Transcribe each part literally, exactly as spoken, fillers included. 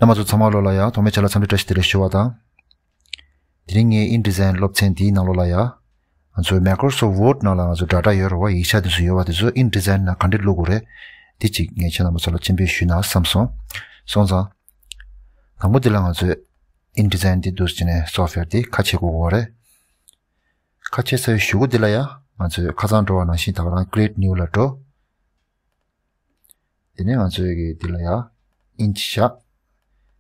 རྣམ་པ་ཚོ་ཚང་མ་ལོ་ལ་ཡ་ཐོག་མའི་ཆ་ལ་འཚམས་འདྲི་བཀྲ་ཤིས་བདེ་ལེགས་ཞུ་བ་དང་། དེ་རིང་ངའི་InDesign་སློབ་ཚན་འདིའི་ནང་ལོགས་ལ་ཡ། ང་ཚོའི་Microsoft Word་ནང་ལ་ང་ཚོ་data་ཡོད་རེད་བ། ཡིག་ཆ་དེ་ཚོ་ཡོད་བ། དེ་ཚོ་InDesign་ནང་ག་འདྲས་བླུག་དགོས་རེད། དེ་གཅིག་ངས་ཁྱེད་རྣམ་པ་ཚོ་ལ་སྤྱན་འབུལ་ཞུས་ན་བསམ་སོང་། སོང་ཙང་། དང་པོ་དེ་ལ་ང་ཚོས་InDesign་དེ་འདུག་སེ་བྱས་ནས་software་དེ་ཁ་ཕྱེ་དགོས་ཀྱི་ཡོད་རེད། ཁ་ཕྱེ་ཚར་བའི་གཞུག་གུ་འདི་ལ་ཡ། ང་ཚོས་ཁ་སང་འགྲོ་བ་ནང་བཞིན་ད་ག་རང་Create New་ལ་འགྲོ། དེ་ནས་ང་ཚོས་ཀྱི་འདི་ལ་ཡ། Inch་བཞག་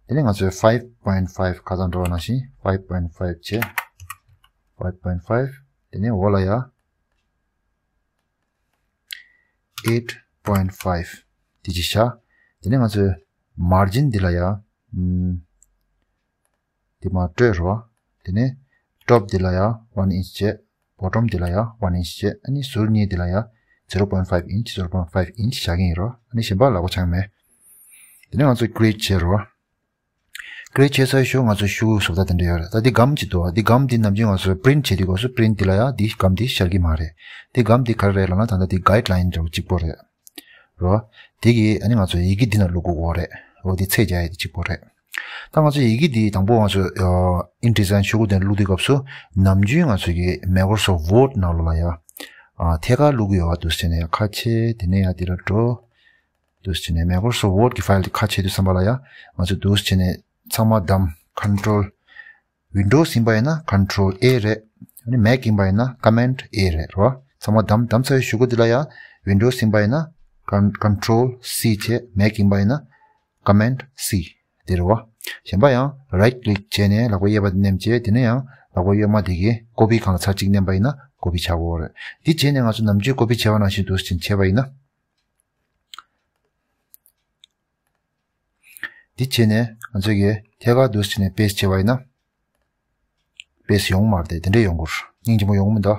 དེ་ནས་ང་ཚོས་five point five། ཁ་སང་འགྲོ་བ་ནང་བཞིན་five point five་བྱས། Five point five། དེ་ནས་འོག་ལ་ཡ། Eight point five། དེ་ཅིག་བཞག་དེ་ནས་ང་ཚོས་margin་འདི་ལ་ཡ། ཨམ། དེ་མར་སྤྲོད་རོགས། དེ་ནས་top་འདི་ལ་ཡ་one inch་བྱས། bottom་འདི་ལ་ཡ་one inch་བྱས། ཨ་ནི་ཟུར་གཉིས་འདི་ལ་ཡ་zero point five inch, zero point five inch་བཞག་གི་ཡིན་རོགས། ཨ་ནི་གཞན་པ་ལག་པ་འཆང་མེད། དེ་ནས་ང་ཚོས་Create་བྱས་རོགས། Create་བྱས་ཚར་ཞོར་ང་ཚོ་ཤུ་བཟོ་ལྟ་དེ་འདྲ་ཡོད་རེད། ད་འདི་སྒམ་ཅིག་འདུག་འདི་སྒམ་འདི་ནམ་རྒྱུན་ང་ཚོ་print་བྱེད་དུས་སྐབས་སུ་print་འདི་ལ་ཡ་འདི་སྒམ་འདི་ཤར་གྱི་མ་རེད། འདི་སྒམ་འདི་ག་རེ་རེད་ལབ་ན་ད་ལྟ་འདི་guideline་འདྲ་བོ་གཅིག་པོ་རེད། རོ། དེ་གིས་ཨ་ནི་ང་ཚོ་ཡི་གེ་འདི་ནང་བླུག་དགོས་ཀྱི་རེད། འོ་འདི་ཚད་རྒྱག་ཡ་དེ་གཅིག་པོ་རེད། ད་ང་ཚོ་ཡི་གེ་འདི་དང་པོ་ང་ཚོ་InDesign་ཤོག་གུ་དེ་བླུག་དུས་སྐབས་སུ་ནམ་རྒྱུན་ང་ཚོ་གི་Microsoft Word་ནང་ལོགས་ལ་ཡ། ཨ་ཐད་ཀར་བླུག་གི་ཡོད་པ་འདུག་སེ་བྱས་ནས་ཡ་ཁ་ཕྱེ་དེ་ནས་ཡ་འདི་ལ་འགྲོ། འདུག་སེ་བྱས་ནས་Microsoft Word་གི་file་དེ་ཁ་ཕྱེ་དུས་ཙམ་པ་ལ་ཡ། ང་ཚོ་འདུག་སེ་བྱས་ནས་ཚང་མ་བདམས། Control། Windows་ཡིན་པ་ཡིན་ན་Control A་རེད། ཨ་ནི་Mac་ཡིན་པ་ཡིན་ན་Command A་རེད་རོ། ཚང་མ་བདམས་བདམས་ཚར་བའི་གཞུག་གུ་འདི་ལ་ཡ། Windows་ཡིན་པ་ཡིན་ན་Con- Control C་བྱས། Mac་ཡིན་པ་ཡིན་ན་Command C་དེ་རེད་བ། གཞན་པ་ཡང་right click་བྱས་ནས་ལག་པ་གཡས་པ་མནན་བྱས། དེ་ནས་ཡང་ལག་པ་གཡོན་མ་དེ་གི་copy་སྒང་ལ་ཚར་གཅིག་མནན་པ་ཡིན་ན་copy་ཆགས་ཀྱི་ཡོད་རེད། འདི་བྱས་ནས་ང་ཚོ་ནམ་རྒྱུན་copy་བྱས་པ་ནང་བཞིན་འདུག་སེ་བྱས་པ་ཡིན་ན། འདི་བྱས་ནས་ང་ཚོས་ཀྱི་ཐད་ཀར་འདུག་སེ་བྱས་ནས་paste་བྱས་པ་ཡིན་ན། paste་ཡོང་མ་རེད་དེ། དེ་འདྲས་ཡོང་གི་རེད། སྙིང་རྗེ་མོ་ཡོང་མི་འདུག་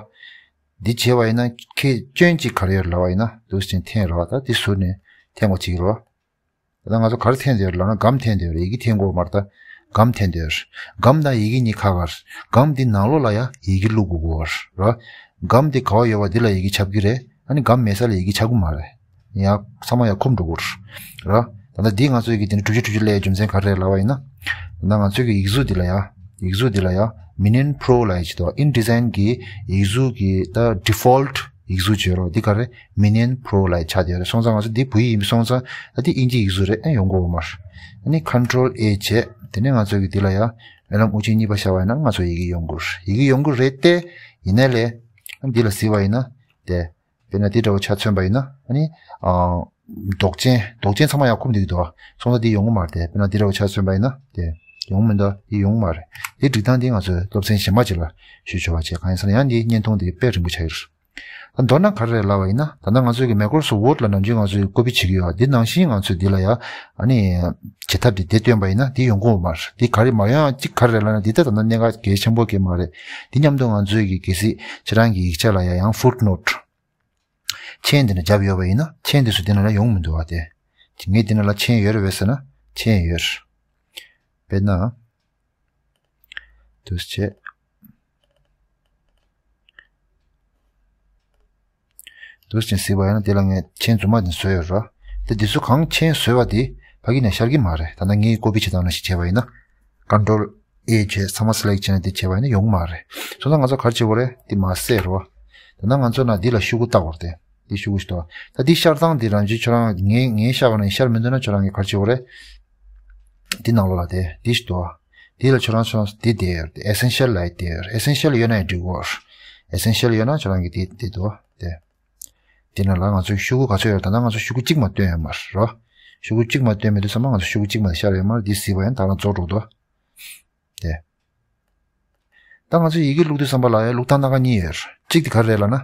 འདི་བྱས་པ་ཡིན་ན་ཁྱེད་སྐྱོན་གཅིག་ག་རེ་ཡོད་ལབ་པ་ཡིན་ན་འདུག་སེ་བྱས་ནས་འཐེན་རོགས། ད་འདི་ཟུར་ནས་འཐེན་དགོས་བྱེད་ཀྱི་རེད། ད་ང་ཚོ་ག་རེ་འཐེན་བསྡད་ཡོད་ལབ་ན་སྒམ་འཐེན་བསྡད་ཡོད་རེད། ཡི་གེ་འཐེན་དགོས་མ་རེད། ད་སྒམ་འཐེན་བསྡད་ཡོད་རེད། སྒམ་དང་ཡི་གེ་གཉིས་ཁ་ཁར། སྒམ་འདི་ནང་ལོགས་ལ་ཡ་ཡི་གེ་བླུག་དགོས་ཀྱི་ཡོད་རེད། སྒམ་འདི་ག་པར་ཡོད་པ་འདི་ལ་ཡི་གེ་ཁྱབ་ཀྱི་རེད། ཨ་ནི་སྒམ་མེད་ས་ལ་ཡི་གེ་ཁྱབ་ཀྱི་མ་རེད། ཡ་ཚང་མ་ཡ་འཁུམ་འགྲོ་གི་རེད། ད་ལྟ་འདི་ང་ཚོའི་གི་དེ་ནི་དྲུག་ཅུ་དྲུག་ཅུ་སླེབས་རྒྱུ་མཚན་ག་རེ་རེད་ལབ་པ་ཡིན་ན། ད་ལྟ་ང་ཚོའི་གི་ཡིག་གཟུགས་འདི་ལ་ཡ། ཡིག་གཟུགས་འདི་ལ་ཡ། Minion Pro་ལབ་ཡ་ཅིག་འདུག InDesign་གི་ཡིག་གཟུགས་གི་ད་default་ཡིག་གཟུགས་བྱོས་རོགས། འདི་ག་རེ། Minion Pro་ལབ་ཡ་ཆགས་བསྡད་ཡོད་རེད། སོང་ཙང་ང་ཚོ་འདི་བོད་ཡིག་ཡིན་པ་སོང་ཙང་ད་འདི་དབྱིན་ཇི་ཡིག་གཟུགས་རེད། ཨ་ཡོང་གི་ཡོད་མ་རེད། ཨ་ནི་Control A་བྱས། དེ་ནས་ང་ཚོའི་གི་འདི་ལ་ཡ། སྨོན་ལམ་དབུ་ཅན་གཉིས་པ་ཤར་བ་ཡིན་ན་ང་ཚོ་ཡི་གེ་ཡོང་གི་རེད། ཡི་གེ་ཡོང་གི་རེད་དེ། ཡིན་ནའི་ལས། འདི་ལ་གཟིགས་པ་ཡིན་ན། དེ། དཔེར་ན་འདི་འདྲ་བོ་ཆ་མཚོན་པ་ཡིན་ན། ཨ་ནི། ཨ། མདོག་ཅན། མདོག་ཅན་ཚང་མ་ཡར་འཁུམ་བསྡད་ཀྱི་འདུག་སོང་ཙང་འདི་ཡོང་གི་མ་རེད་དེ། དཔེར་ན་འདི་འདྲ་བོ་ཆ་མཚོན་པ་ཡིན་ན། དེ། ཡོང་མི་འདུག་འདི་ཡོང་གི་མ་རེད། འདི་སྒྲིག་སྟངས་འདི་ང་ཚོའི་སློབ་ཚན་གཞན་པ་ཅིག་ལ་ཞུ་ཆོག་པ་བྱས། གང་ཡིན་ཟེར་ན་ཡང་འདི་བརྙན་ཐུང་འདི་དཔེ་རིང་པོ་ཆགས་ཀྱི་རེད། ད་མདོར་ན་ག་རེ་རེད་ལབ་པ་ཡིན་ན། ད་ལྟ་ང་ཚོའི་གི་Microsoft Word་ལ་ནམ་རྒྱུན་ང་ཚོས་copy་བྱེད་ཀྱི་ཡོད། འདི་ནང་བཞིན་ང་ཚོས་འདི་ལ་ཡ། ཨ་ནི། བྱེད་ཐབས་འདི་འདི་བཏོན་པ་ཡིན་ན་འདི་ཡོང་གི་ཡོད་མ་རེད། འདི་ག་རེ་མ་ཡོང་ཡ་གཅིག་ག་རེ་རེད་ལབ་ན། འདི་ད་ད་ལྟ་གནད་འགག་གལ་ཆེན་པོ་གི་མ་རེད། འདི་མཉམ་དུ་ང་ཚོའི་གི་གལ་སྲིད་ཁྱེད་རང་གི་ཡིག་ཆ་ལ་ཡ་ཡང་footnote་མཆན་འདི་ནས་བརྒྱབ་ཡོད་པ་ཡིན་ན། མཆན་འདི་ཚོ་འདི་ནང་ལ་ཡོང་མི་འདུག་བ་དེ། ངས་འདི་ནང་ལ་མཆན་ཡོད་རེད་པས་ཟེར་ན་མཆན་ཡོད་རེད། དཔེར་ན། འདུག་སེ་བྱས། འདུག་སེ་བྱས་གཟིགས་པ་ཡིན་ན་དེ་ལ་ངས་མཆན་རྫུན་མ་དེ་བཟོས་ཡོད་རེད། དེ་འདི་ཚོ་གང་མཆན་བཟོས་པ་དེ་ཕ་གི་ནས་ཤར་གྱི་མ་རེད། ད་ལྟ་ངས་copy་བྱེད་སྟངས་ནང་བཞིན་བྱས་པ་ཡིན་ན། Control A་བྱས་ཚང་མ་select་བྱས་ནས་དེ་བྱས་པ་ཡིན་ན་ཡོང་གི་མ་རེད། སོང་ཙང་ང་ཚོ་ག་རེ་བྱེད་དགོས་རེད། དེ་མར་བསད་རོགས། ད་ལྟ་ང་ཚོ་ན་འདི་ལ་ཤོག་གུ་བཏགས་དགོས་རེད་དེ། འདི་ཤོག་གུ་ཞིག་འདུག་ད་འདི་ཤར་སྟངས་འདི་རང་བཞིན་ཁྱོད་རང་ངས་ངས་ཤར་བ་ནས་ཤར་མི་འདུག་ན་ཁྱོད་རང་གིས་ག་རེ་བྱེད་དགོས་རེད། འདི་ནང་ལོགས་ལ་དེ་འདི་ཞིག་འདུག་འདི་ལ་ཁྱོད་རང་ཁྱོད་རང་འདི་བསྡད་ཡོད་རེད། Essential་ལབ་ཡ་བསྡད་ཡོད་རེད། Essential་ཡོད་ན་ཡང་འགྲིག་གོ། Essential་ཡོད་ན་ཁྱོད་རང་གིས་འདི་འདི་འདུག་དེ། འདི་ནང་ལ་ང་ཚོའི་ཤོག་གུ་ག་ཚོད་ཡོད་རེད། ད་ལྟ་ང་ཚོ་ཤོག་གུ་གཅིག་མ་བཏོན་ཡོད་མ་རེད་རོ། ཤོག་གུ་གཅིག་མ་བཏོན་མེད་དུས་ཙམ་པ་ང་ཚོ་ཤོག་གུ་གཅིག་མ་ཤར་ཡོད་མ་རེད། འདི་གཟིགས་པ་ཡང་ད་ལྟ་རྫོགས་འགྲོ་འདུག་དེ། ད་ང་ཚོས་ཡི་གེ་བླུག་དུས་ཙམ་པ་ལ་ཡང་བླུག་སྟངས་སྣ་ཁ་གཉིས་ཡོད་རེད། གཅིག་དེ་ག་རེ་རེད་ལབ་ན།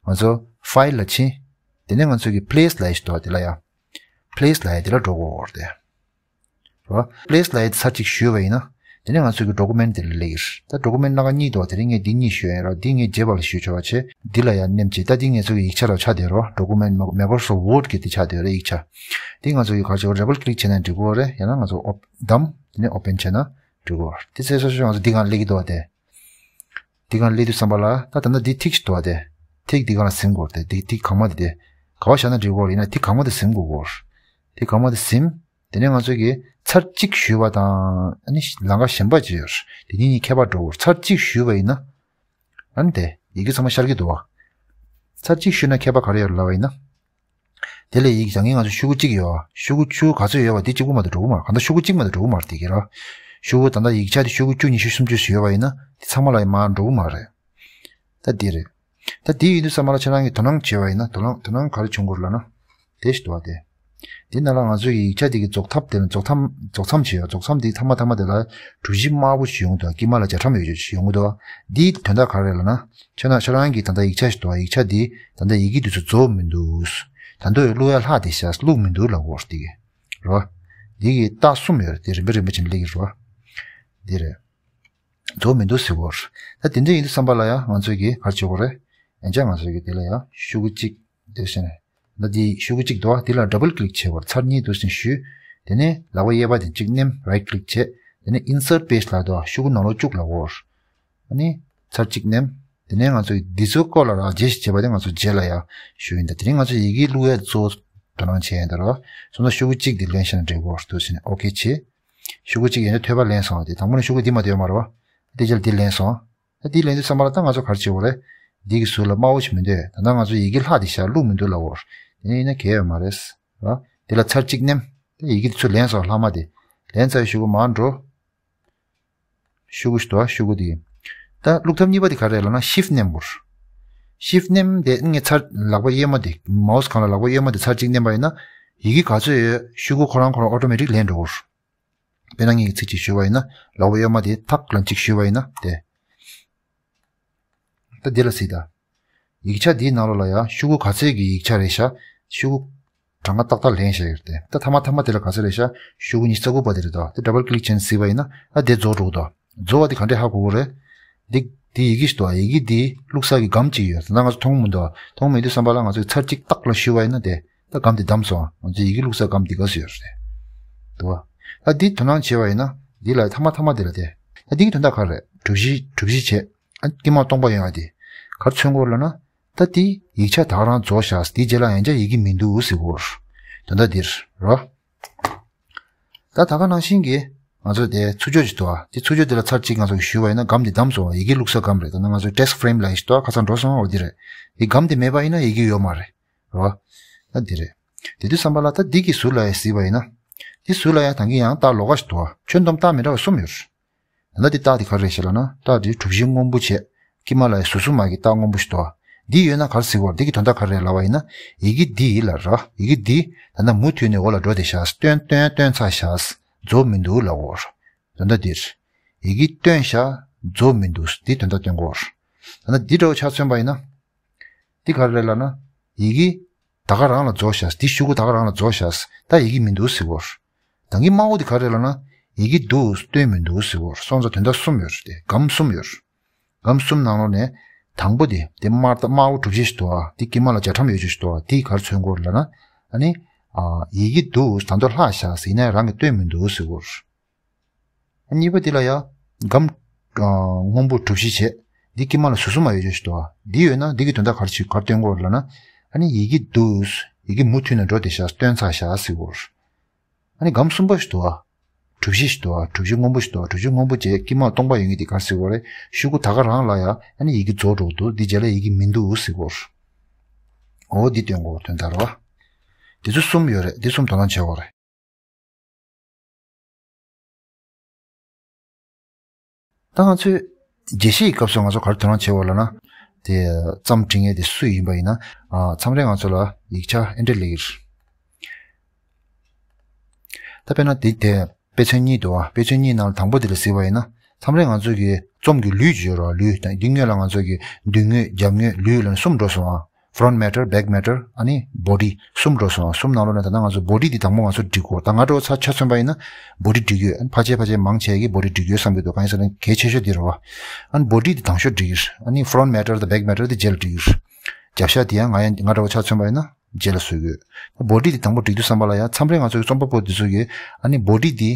ང་ཚོ་file་ལ་ཕྱིན། དེ་ནས་ང་ཚོས་ཀྱི་place་ལབ་ཡ་ཞིག་འདུག་དེ་ལ་ཡ། Place་ལབ་ཡ་དེ་ལ་འགྲོ་དགོས་རེད་དེ། རོ། Place་ལབ་ཡ་དེ་ཚར་གཅིག་ཞུས་པ་ཡིན་ན། དེ་ནས་ང་ཚོས་ཀྱི་document་དེ་ལ་སླེབས་ཀྱི་རེད། ད་document་སྣ་ཁ་གཉིས་འདུག་དེ་རིང་ངས་འདི་གཉིས་ཞུས་ཡིན་རོ། འདི་ངས་རྗེས་པ་ལ་ཞུས་ཆོག་པ་བྱས། འདི་ལ་ཡ་མནན་བྱས། ད་འདི་ང་ཚོ་གི་ཡིག་ཆ་ར་ཆགས་བསྡད་རོ། document་མ་Microsoft Word་གི་དེ་ཆགས་བསྡད་རེད་ཡིག་ཆ། འདི་ང་ཚོ་གི་ག་རེ་བྱེད་དགོས་རེད། double click་བྱས་ན་འགྲིག་གི་རེད། ཡང་ན་ང་ཚོ་op- བདམས། དེ་ནས་open་བྱས་ན་འགྲིག་གི་རེད། དེ་ཚེ་སོ་སོ་ང་ཚོ་འདི་གང་སླེབས་ཀྱི་འདུག་དེ། འདི་གང་སླེབས་དུས་ཙམ་པ་ལ་ད་ད་ལྟ་འདི་ཐིག་ཞིག་འདུག་དེ། ཐིག་འདི་གང་ལ་ཟིན་དགོས་རེད་དེ། འདི་ཐིག་གང་མ་དེ་དེ། ག་བ་བཞག་ན་འགྲིག་གི་རེད། ཡིན་ན་ཐིག་གང་མ་དེ་ཟིན་དགོས་གི་རེད། ཐིག་གང་མ་དེ་ཟིན། དེ་ནས་ང་ཚོ་གིས་ཚར་གཅིག་ཞུས་པ་དང་ཨ་ནི་ལམ་ཁ་གཞན་པ་ཅིག་ཡོད། དེ་གཉིས་གཉིས་ཁྱད་པར་འགྲོ་གི་རེད། ཚར་གཅིག་ཞུས་པ་ཡིན་ན། ཨ་ནི་དེ་ཡི་གེ་ཚང་མ་ཤར་གྱི་འདུག་བ། ཚར་གཅིག་ཞུས་ན་ཁྱད་པར་ག་རེ་ཡོད་ལབ་པ་ཡིན་ན། དེ་ལས་ཡིག་ད་གིན་ང་ཚོ་ཤོག་གུ་གཅིག་ཡོད། ཤོག་གུ་བཅུ་ག་ཚོད་ཡོད་པ་དེ་གཅིག་པུ་མ་གཏོགས་འགྲོ་གི་མ་རེད། གང་ལྟར་ཤོག་གུ་གཅིག་མ་གཏོགས་འགྲོ་གི་མ་རེད་དེ་གི་ར། ཤོག་གུ་ད་ལྟ་ཡིག་ཆ་དེ་ཤོག་གུ་བཅུ་ཉི་ཤུ་སུམ་ཅུ་ཞིག་ཡོད་པ་ཡིན་ན་དེ་ཚང་མ་ལ་མར་འགྲོ་གི་མ་རེད། ད་དེ་རེད། ད་དེ་ཡིན་དུས་ཙམ་པ་ལ་ཁྱེད་རང་གིས་དོ་སྣང་བྱས་པ་ཡིན་ན་དོ་སྣང་དོ་སྣང་ག་རེ་བྱུང་དགོས་ལབ་ན། དེ་ཞིག་འདུག་བ་དེ། དེ་ནང་ལ་ང་ཚོའི་ཡིག་ཆ་དེ་གི་རྫོགས་ཐབས་དེ་ལ་རྫོགས་མཚམས་རྫོགས་མཚམས་བྱས་ཡོད། རྫོགས་མཚམས་དེ་མཐའ་མ་མཐའ་མ་དེ་ལ་གྲུ་བཞི་དམར་པོ་ཞིག་ཡོང་གི་འདུག་དཀྱིལ་མ་ལ་རྒྱ་ཁྲམ་ཡོད་ཅིག་ཡོང་གི་འདུག་འདིའི་དོན་དག་ག་རེ་རེད་ལབ་ན། ཁྱེད་རང་ཁྱེད་རང་གིས་ད་ལྟ་ཡིག་ཆ་ཞིག་འདུག་ཡིག་ཆ་འདི་ད་ལྟ་ཡི་གེ་འདི་ཚོ་རྫོགས་མི་འདུག་ད་དུང་བླུག་ཡ་ལྷག་བསྡད་ཤག་བླུག་མི་འདུག་ལབ་དགོས་རེད་དེ་གི་རོ། འདི་གི་རྟགས་གསུམ་ཡོད་རེད་དེ་རིམ་པ་རིམ་པ་བྱས་ནས་སླེབས་ཀྱི་རོ། འདི་རེད། རྫོགས་མི་འདུག་ཟེར་བ་རེད། ད་དེ་འདྲ་ཡིན་དུས་ཙམ་པ་ལ་ཡང་ང་ཚོས་ཀྱིས་ག་རེ་བྱེད་དགོས་རེད། ཡང་བསྐྱར་ང་ཚོས་ཀྱིས་དེ་ལ་ཡང་ཤོག་གུ་གཅིག་འདེབས་ཤིང་། ད་འདི་ཤོག་གུ་གཅིག་འདུག་བ། འདི་ལ་double click་བྱེད་དགོས་རེད། ཚར་གཉིས་འདུག་ཟེར་ཞུས། དེ་ནས་ལག་པ་གཡས་པ་དེ་གཅིག་མནན། right click་བྱས། དེ་ནས་insert page་ལབ་འདུག་བ། ཤོག་གུ་ནང་ལོགས་བཅུག་ལབ་དགོས་རེད། ཨ་ནི་ཚར་གཅིག་མནན། དེ་ནས་ང་ཚོས་འདི་ཚོའི་སྐོར་ལ་ར་རྗེས་ཤིག་བྱས་པ་དེ་ང་ཚོ་རྗེས་ལ་ཡང་ཞུ་ཡིན། ད་དེ་རིང་ང་ཚོ་ཡི་གེ་བླུག་ཡ་གཙོ་བོ་དོ་སྣང་བྱས་ཡིན་ད་ར། སོང་ཙང་ཤོག་གུ་གཅིག་འདི་ལེན་ཤེས་ན་འགྲིག་གོ་འདུག་ཟེར་ནས་okay་བྱས། ཤོག་གུ་གཅིག་ཡན་ཆད་ཐོད་པ་ལེན་སོང་བ་དེ་དང་པོ་ནས་ཤོག་གུ་འདི་མ་ཐོན་མ་རེད་བ། དེ་རྗེས་ལ་འདི་ལེན་སོང་། ད་འདི་ལེན་དུས་ཙམ་པ་ལ་ད་ང་ཚོ་ག་རེ་བྱེད་དགོས་རེད། འདི་གི་ཟུར་ལ་དམར་པོ་ཞིག་མི་འདུག་ད་ལྟ་ང་ཚོ་ཡི་གེ་ལྷག་དེ་ཤར་བླུག་མི་འདུག་ལབ་དགོས་རེད། དེ་ནས་ཡིན་ན་གལ་ཡོད་མ་རེད་བ། དེ་ལ་ཚར་གཅིག་མནན། ད་ཡི་གེ་དེ་ཚོ་ལེན་སོང་ལྷག་མ་དེ། ལེན་ཚར་ཡི་ཤོག་གུ་མར་འགྲོ། ཤོག་གུ་ཞིག་འདུག་བ། ཤོག་གུ་དེ། ད་བླུག་ཐབས་གཉིས་པ་དེ་ག་རེ་རེད་ལབ་ན་shift་མནན་དགོས། shift་མནན་དེ་ངས་ཚར་ལག་པ་གཡས་མ་དེ་མའུ་སི་སྒང་ལ་ལག་པ་གཡས་མ་དེ་ཚར་གཅིག་མནན་པ་ཡིན་ན་ཡི་གེ་ག་ཚོད་ཡོད་ཤོག་གུ་ཁོ་རང་ཁོ་རང་automatic་ལེན་འགྲོ་གོ། དཔེར་ན་ངས་ཚིག་གཅིག་ཞུས་པ་ཡིན་ན་ལག་པ་གཡས་མ་དེ་ཐག་ལམ་གཅིག་ཞུས་པ་ཡིན་ན་དེ། ད་འདི་ལ་གཟིགས་དང་། ཡིག་ཆ་འདིའི་ནང་ལོགས་ལ་ཡང་ཤོག་གུ་ག་ཚོད་ཀྱི་ཡིག་ཆ་རེད་ཤག་ཤོག་གུ་གྲངས་ཀ་ཏག་ཏག་ལེན་བཞག་ཡོད་རེད་དེ། ད་ཐ་མ་ཐ་མ་དེ་ལ་ག་ཚོད་རེད་ཤག་ཤོག་གུ་ཉི་ཤུ་རྩ་དགུ་པ་དེ་རེད་དོ། དེ་double click་བྱས་ནས་གཟིགས་པ་ཡིན་ན་ཨ་དེ་རྫོགས་འགྲོ་གི་འདུག་རྫོགས་པ་དེ་ག་འདྲས་ཧ་གོ་གི་རེད། འདི་འདི་ཡི་གེ་ཞིག་འདུག་ཡི་གེ་འདི་བླུག་ས་གི་སྒམ་གཅིག་ཡོད། ད་ང་ཚོ་མཐོང་མི་འདུག་མཐོང་མི་འདུག་བསམ་པ་ལ་ང་ཚོས་ཚར་གཅིག་ཏག་ལ་ཞུས་པ་ཡིན་ན་དེ། ད་སྒམ་དེ་བསྡམས་སོང་། ང་ཚོའི་ཡི་གེ་བླུག་ས་སྒམ་འདི་ག་སུ་ཡོད་རེད། འདུག་བ། ད་འདི་དོ་སྣང་བྱས་པ་ཡིན་ན་འདི་ལ་ཐ་མ་ཐ་མ་དེ་ལ་དེ། ད་འདི་གི་དོན་དག་ག་རེ་རེད། གྲུ་བཞི་གྲུ་བཞི་བྱས། ཨ་དཀྱིལ་མ་སྟོང་པ་ཡོང་བ་དེ། ག་རེ་མཚོན་གྱི་ཡོད་ལབ་ན། ད་འདི་ཡིག་ཆ་ད་ག་རང་རྫོགས་བཞག་འདི་རྗེས་ལ་ཡང་བསྐྱར་ཡི་གེ་མི་འདུག་ཟེར་གྱི་ཡོད། དོན་དག་འདིར་རོ། ད་ད་ག་ནང་བཞིན་གྱི་ང་ཚོ་དེ་ཚུར་ཕྱོགས་ཅིག་འདུག་བ། དེ་ཚུར་ཕྱོགས་དེ་ལ་ཚར་གཅིག་ང་ཚོ་གིས་ཞུས་པ་ཡིན་ན་སྒམ་དེ་བསྡམས་སོང་བ། ཡི་གེ་བླུག་ས་སྒམ་རེད། ད་ནང་ང་ཚོའི་text frame་ལབ་ཡ་ཞིག་འདུག་བ། ཁ་སང་འགྲོ་སོང་བ། འོ་འདི་རེད། དེ་སྒམ་དེ་མེད་པ་ཡིན་ན་ཡི་གེ་ཡོད་མ་རེད། རོ། ད་འདི་རེད། དེ་དུས་ཙམ་པ་ལ་ད་འདི་གི་ཟུར་ལ་ཡ་གཟིགས་པ་ཡིན་ན། འདི་ཟུར་ལ་ཡ་ད་གིན་ཡང་རྟགས་ལོགས་ཀ་ཞིག་འདུག་བ། ཁྱོན་བསྡོམས་རྟགས་མི་འདྲ་བ་གསུམ་ཡོད་རེད། ད་ལྟ་འདི་རྟགས་འདི་ག་རེ་རེད་ཤག་ལབ་ན། རྟགས་འདི་གྲུ་བཞི་སྔོན་པོ་བྱས། དཀྱིལ་མ་ལ་ཡ་ཟུར་གསུམ་མ་གི་རྟགས་སྔོན་པོ་ཞིག་འདུག་བ། འདི་ཡོད་ན་ག་རེ་ཟེར་གྱི་ཡོད། འདི་གི་དོན་དག་ག་རེ་རེད་ལབ་པ་ཡིན་ན། ཡི་གེ་འདི་ཡིན་ལབ་ར། ཡི་གེ་འདི་ད་ལྟ་མུ་མཐུད་ནས་འོག་ལ་འགྲོ་བསྡད་ཤག་སྟོན་སྟོན་སྟོན་ཚར་ཤག་རྫོགས་མི་འདུག་ལབ་ཀྱི་ཡོད་རེད། དོན་དག་འདིར། ཡི་གེ་བཏོན་ཤག་རྫོགས་མི་འདུག་འདི་དོན་དག་སྟོན་གྱི་ཡོད་རེད། ད་ལྟ་འདི་འདྲ་བོ་ཆ་མཚོན་པ་ཡིན་ན། འདི་ག་རེ་རེད་ལབ་ན། ཡི་གེ་ད་ག་རང་ལ་རྫོགས་ཤག་འདི་ཤོག་གུ་ད་ག་རང་ལ་རྫོགས་ཤག་ད་ཡི་གེ་མི་འདུག་ཟེར་གྱི་ཡོད་རེད། ད་གིན་དམར་པོ་འདི་ག་རེ་རེད་ལབ་ན། ཡི་གེ་འདུག་སྟོན་མི་འདུག་ཟེར་གྱི་ཡོད་རེད། སོང་ཙང་དོན་དག་གསུམ་ཡོད་རེད་དེ། སྒམ་གསུམ་ཡོད་རེད། སྒམ་གསུམ་ནང་ལོགས་ནས། དང་པོ་དེ་དེ་དམར་དམར་པོ་གྲུ་བཞི་ཞིག་འདུག་བ། དེ་དཀྱིལ་མ་ལ་རྒྱ་གྲམ་ཡོད་ཅིག་ཞིག་འདུག་བ། དེ་ག་རེ་མཚོན་གྱི་ཡོད་ལབ་ན། ཨ་ནི། ཨ། ཡི་གེ་འདུག་ད་དུང་ལྷག་ཤག་ཟེར་ཡིན་ན་རང་གིས་སྟོན་མི་འདུག་ཟེར་གྱི་ཡོད་རེད། གཉིས་པ་དེ་ལ་ཡ། སྒམ། ཨ། སྔོན་པོ་གྲུ་བཞི་བྱས། འདི་དཀྱིལ་མ་ལ་ཟུར་གསུམ་མ་ཡོད་ཅིག་ཞིག་འདུག་བ། འདི་ཡོད་ན་འདི་གི་དོན་དག་ག་རེ་ཞིག་ག་རེ་སྟོན་གྱི་ཡོད་ལབ་ན། ཨ་ནི་ཡི་གེ་འདུག་ཡི་གེ་མུ་མཐུད་ནས་འགྲོ་བསྡད་ཤག་སྟོན་ཚར་ཤག་ཟེར་གྱི་ཡོད་རེད། ཨ་ནི་སྒམ་གསུམ་པ་ཞིག་འདུག་བ། གྲུ་བཞི་ཞིག་འདུག་བ། གྲུ་བཞི་སྔོན་པོ་ཞིག་འདུག་བ། གྲུ་བཞི་སྔོན་པོ་བྱས་དཀྱིལ་མ་སྟོང་པ་ཡོད་མཁན་དེ་ག་རེ་ཟེར་གྱི་ཡོད་རེད། ཤོག་གུ་ད་ག་རང་ལ་ཡ་ཨ་ནི་ཡི་གེ་རྫོགས་འགྲོ་གི་འདུག་འདི་རྗེས་ལ་ཡི་གེ་མི་འདུག་ཟེར་གྱི་ཡོད་རེད། འོ་འདི་སྟོན་གྱི་ཡོད་དོན་དག་རེད་བ། དེ་ཚོ་གསུམ་ཡོད་རེད། འདི་གསུམ་དོ་སྣང་བྱེད་དགོས་རེད། ད་ང་ཚོས་རྒྱས་བཤད་ཀྱི་སྐབས་སུ་ང་ཚོ་ག་རེ་དོ་སྣང་བྱེད་དགོས་ལབ་ན། དེ་རྩོམ་འབྲི་མཁན་དེ་སུ་ཡིན་པ་ཡིན་ན། ཨ། མཚམས་རེ་ང་ཚོ་ལ་ཡིག་ཆ་ཨེ་འདྲ་སླེབས་ཀྱི་རེད། ད་དཔེར་ན་དེ་དེ་དཔེ་མཚོན་གཉིས་འདུག་བ། དཔེ་མཚོན་གཉིས་ནང་དང་པོ་དེ་ལ་གཟིགས་པ་ཡིན་ན། མཚམས་རེ་ང་ཚོ་གི་རྩོམ་གྱི་ལུས་ཅིག་ཡོད་རེད་བ། ལུས་དང་འདི་སྔོན་ལ་ང་ཚོ་གི་མདུན་ངོས་རྒྱབ་ངོས་ལུས་ལ་གསུམ་འགྲོ་སོང་བ། front matter, back matter ཨ་ནི་body གསུམ་འགྲོ་སོང་། གསུམ་ནང་ལོགས་ནས་ད་ལྟ་ང་ཚོ་body འདི་དང་པོ་ང་ཚོ་འབྲི་དགོས། ད་ང་འདྲ་བོ་ཚ་ཆ་མཚོན་པ་ཡིན་ན་body འབྲི་གི་ཡོད། ཨ་ནི་ཕལ་ཆེར་ཕལ་ཆེར་མང་ཆེ་གིས་body འབྲི་གི་ཡོད་བསམ་གྱི་འདུག་གང་ཡིན་ཟེར་ན་གལ་ཆེ་ཤོས་འདི་རེད་བ། ཨ་ནི་body འདི་དང་ཤོས་འབྲི་གི་རེད། ཨ་ནི་front matter དང་back matter འདི་རྗེས་ལ་འབྲི་གི་རེད། རྒྱབ་ཤ་འདི་ཡང་ང་ཡང་ང་འདྲ་བོ་ཆ་མཚོན་པ་ཡིན་ན་རྗེས་ལ་བཟོ་གི་ཡོད། body འདི་དང་པོ་འབྲི་དུས་ཙམ་པ་ལ་ཡང་མཚམས་རེ་ང་ཚོ་གི་རྩོམ་པ་པོ་འདི་ཚོ་གིས་ཨ་ནི་body འདི།